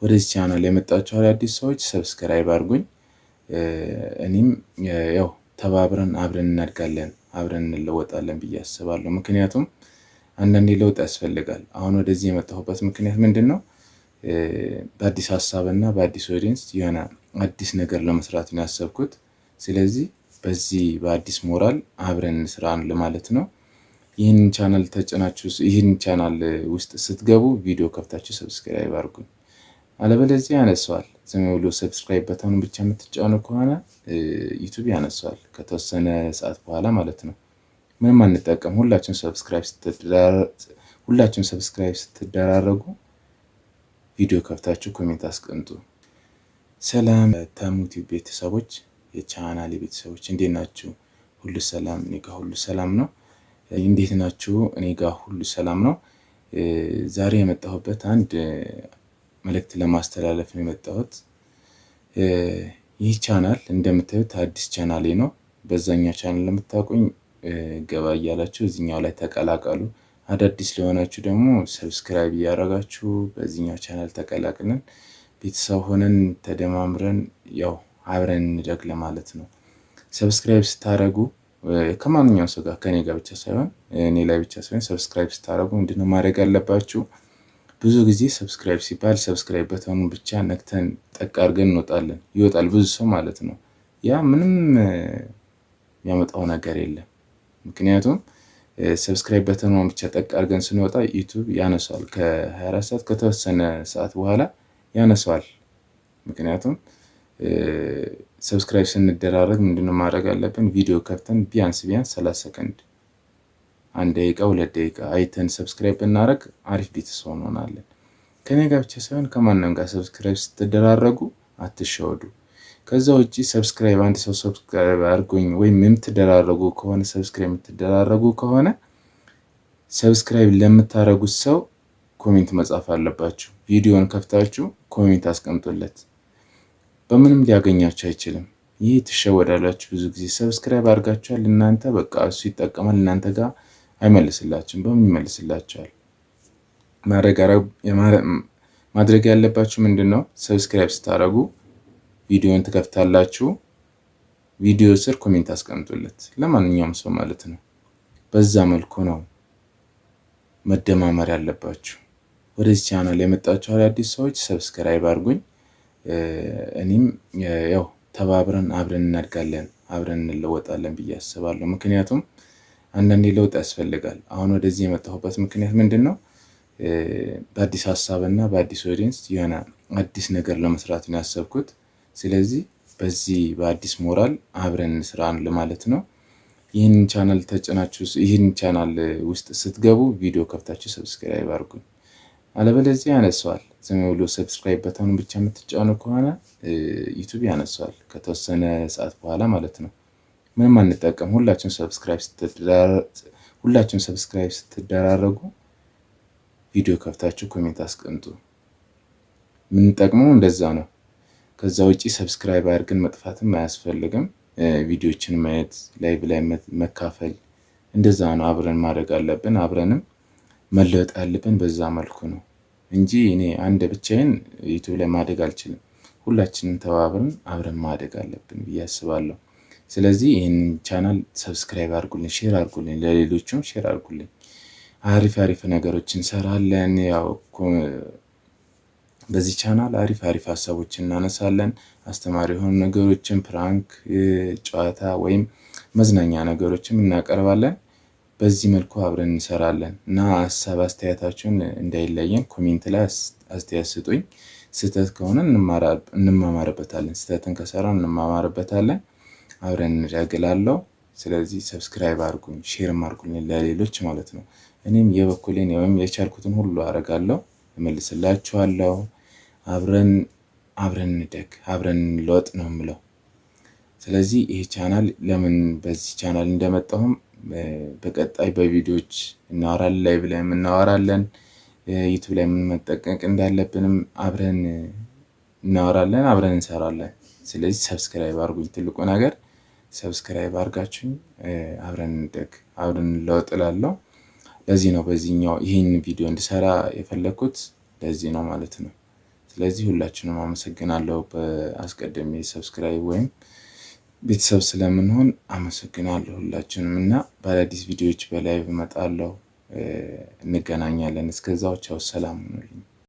ወደዚህ ቻናል የመጣችሁ አዳዲስ ሰዎች subscribe አድርጉኝ። እኔም ያው ተባብረን አብረን እናድጋለን፣ አብረን እንለወጣለን ብዬ አስባለሁ። ምክንያቱም አንዳንዴ ለውጥ ያስፈልጋል። አሁን ወደዚህ የመጣሁበት ምክንያት ምንድን ነው? በአዲስ ሀሳብ እና በአዲስ audience የሆነ አዲስ ነገር ለመስራት ነው ያሰብኩት። ስለዚህ በዚህ በአዲስ ሞራል አብረን እንስራ ለማለት ነው። ይህን ቻናል ተጭናችሁ ይህን ቻናል ውስጥ ስትገቡ ቪዲዮ ከፍታችሁ subscribe አድርጉኝ። አለበለዚያ ያነሰዋል። ዝም ብሎ subscribe button ኡን ብቻ የምትጫኑ ከሆነ YouTube ያነሰዋል ከተወሰነ ሰዓት በኋላ ማለት ነው። ምንም አንጠቀም። ሁላችሁም subscribe ስትደራረጉ ቪዲዮ ከፍታችሁ comment አስቀምጡ። ሰላም ተሙቲ ቤተሰቦች፣ የቻናሌ ቤተሰቦች እንዴት ናችሁ? ሁሉ ሰላም? እኔ ጋር ሁሉ ሰላም ነው። እንዴት ናችሁ? እኔ ጋር ሁሉ ሰላም ነው። ዛሬ የመጣሁበት አንድ መልእክት ለማስተላለፍ ነው የመጣሁት። ይህ ቻናል እንደምታዩት አዲስ ቻናሌ ነው። በዛኛው ቻናል ለምታውቁኝ ገባ እያላችሁ እዚኛው ላይ ተቀላቀሉ። አዳዲስ ለሆናችሁ ደግሞ subscribe እያደረጋችሁ በዚህኛው ቻናል ተቀላቅለን ቤተሰብ ሆነን ተደማምረን ያው አብረን እንደግ ለማለት ነው። Subscribe ስታደርጉ ከማንኛውም ሰው ጋር፣ ከኔ ጋር ብቻ ሳይሆን፣ እኔ ላይ ብቻ ሳይሆን፣ subscribe ስታደርጉ ምንድነው ማድረግ ያለባችሁ? ብዙ ጊዜ subscribe ሲባል subscribe button ኡን ብቻ ነክተን ጠቅ አድርገን እንወጣለን። ይወጣል ብዙ ሰው ማለት ነው። ያ ምንም የሚያመጣው ነገር የለም። ምክንያቱም subscribe button ኡን ብቻ ጠቅ አድርገን ስንወጣ YouTube ያነሳዋል። ከ24 ሰዓት ከተወሰነ ሰዓት በኋላ ያነሳዋል። ምክንያቱም subscribe ስንደራረግ ምንድነው ማድረግ ያለብን? ቪዲዮ ከፍተን ቢያንስ ቢያንስ 30 ሰከንድ፣ 1 ደቂቃ፣ 2 ደቂቃ አይተን subscribe ብናደርግ አሪፍ ቤተሰብ እንሆናለን። ከኔ ጋር ብቻ ሳይሆን ከማንም ጋር subscribe ስትደራረጉ አትሸወዱ። ከዛ ውጭ subscribe አንድ ሰው subscribe አድርጎኝ ወይም የምትደራረጉ ከሆነ፣ subscribe የምትደራረጉ ከሆነ subscribe ለምታደርጉት ሰው comment መጻፍ አለባችሁ። ቪዲዮን ከፍታችሁ comment አስቀምጡለት። በምንም ሊያገኛችሁ አይችልም። ይህ ትሸወዳላችሁ። ብዙ ጊዜ subscribe አድርጋችኋል እናንተ፣ በቃ እሱ ይጠቀማል፣ እናንተ ጋር አይመልስላችሁም። በምን ይመልስላችኋል? ማድረግ ያለባችሁ ምንድን ነው? Subscribe ስታደርጉ ቪዲዮን ትከፍታላችሁ። ቪዲዮ ስር comment አስቀምጡለት ለማንኛውም ሰው ማለት ነው። በዛ መልኩ ነው መደማመር ያለባችሁ። ወደዚህ ቻናል የመጣችሁ አዳዲስ ሰዎች subscribe አድርጉኝ። እኔም ያው ተባብረን አብረን እናድጋለን፣ አብረን እንለወጣለን ብዬ አስባለሁ። ምክንያቱም አንዳንዴ ለውጥ ያስፈልጋል። አሁን ወደዚህ የመጣሁበት ምክንያት ምንድን ነው? በአዲስ ሀሳብ እና በአዲስ audience የሆነ አዲስ ነገር ለመስራት ነው ያሰብኩት። ስለዚህ በዚህ በአዲስ ሞራል አብረን እንስራ ለማለት ነው። ይህን ቻናል ተጭናችሁ ይህን ቻናል ውስጥ ስትገቡ ቪዲዮ ከፍታችሁ subscribe አድርጉኝ። አለበለዚያ ያነሰዋል። ዝም ብሎ subscribe button ኡን ብቻ የምትጫኑ ከሆነ YouTube ያነሰዋል ከተወሰነ ሰዓት በኋላ ማለት ነው። ምንም አንጠቀም። ሁላችሁም subscribe ስትደራረጉ ቪዲዮ ከፍታችሁ comment አስቀምጡ። የምንጠቅመው እንደዛ ነው። ከዛ ውጪ subscribe አድርገን መጥፋትም አያስፈልግም። ቪዲዮችን ማየት፣ live ላይ መካፈል እንደዛ ነው። አብረን ማድረግ አለብን። አብረንም መለወጥ ያለብን በዛ መልኩ ነው እንጂ እኔ አንድ ብቻዬን YouTube ላይ ማደግ አልችልም። ሁላችንም ተባብረን አብረን ማደግ አለብን ብዬ አስባለሁ። ስለዚህ ይህንን ቻናል subscribe አድርጉልኝ፣ share አድርጉልኝ፣ ለሌሎቹም share አድርጉልኝ። አሪፍ አሪፍ ነገሮች እንሰራለን። ያው በዚህ ቻናል አሪፍ አሪፍ ሀሳቦችን እናነሳለን። አስተማሪ የሆኑ ነገሮችን፣ prank፣ ጨዋታ ወይም መዝናኛ ነገሮችን እናቀርባለን። በዚህ መልኩ አብረን እንሰራለን እና ሀሳብ አስተያየታችሁን እንዳይለየን comment ላይ አስተያየት ስጡኝ። ስህተት ከሆነ እንማማርበታለን። ስህተትን ከሰራን እንማማርበታለን። አብረን እንደግላለው። ስለዚህ subscribe አድርጉኝ፣ share ም አድርጉልኝ ለሌሎች ማለት ነው። እኔም የበኩሌን ወይም የቻልኩትን ሁሉ አደርጋለሁ፣ እመልስላችኋለሁ። አብረን አብረን እንደግ፣ አብረን እንለወጥ ነው የምለው። ስለዚህ ይህ ቻናል ለምን በዚህ ቻናል እንደመጣሁም በቀጣይ በቪዲዮዎች እናወራለን፣ live ላይ እናወራለን፣ YouTube ላይ ምን መጠንቀቅ እንዳለብንም አብረን እናወራለን፣ አብረን እንሰራለን። ስለዚህ subscribe አድርጉኝ። ትልቁ ነገር subscribe አድርጋችሁኝ አብረን እንደግ፣ አብረን እንለወጥ እላለሁ። ለዚህ ነው በዚህኛው ይህን ቪዲዮ እንድሰራ የፈለግኩት ለዚህ ነው ማለት ነው። ስለዚህ ሁላችሁንም አመሰግናለሁ። በአስቀድሜ subscribe ወይም ቤተሰብ ስለምንሆን አመሰግናለሁ ሁላችሁንም እና በአዳዲስ ቪዲዮዎች በ live እመጣለሁ። እንገናኛለን። እስከዛው ቻው፣ ሰላም ሁኑልኝ።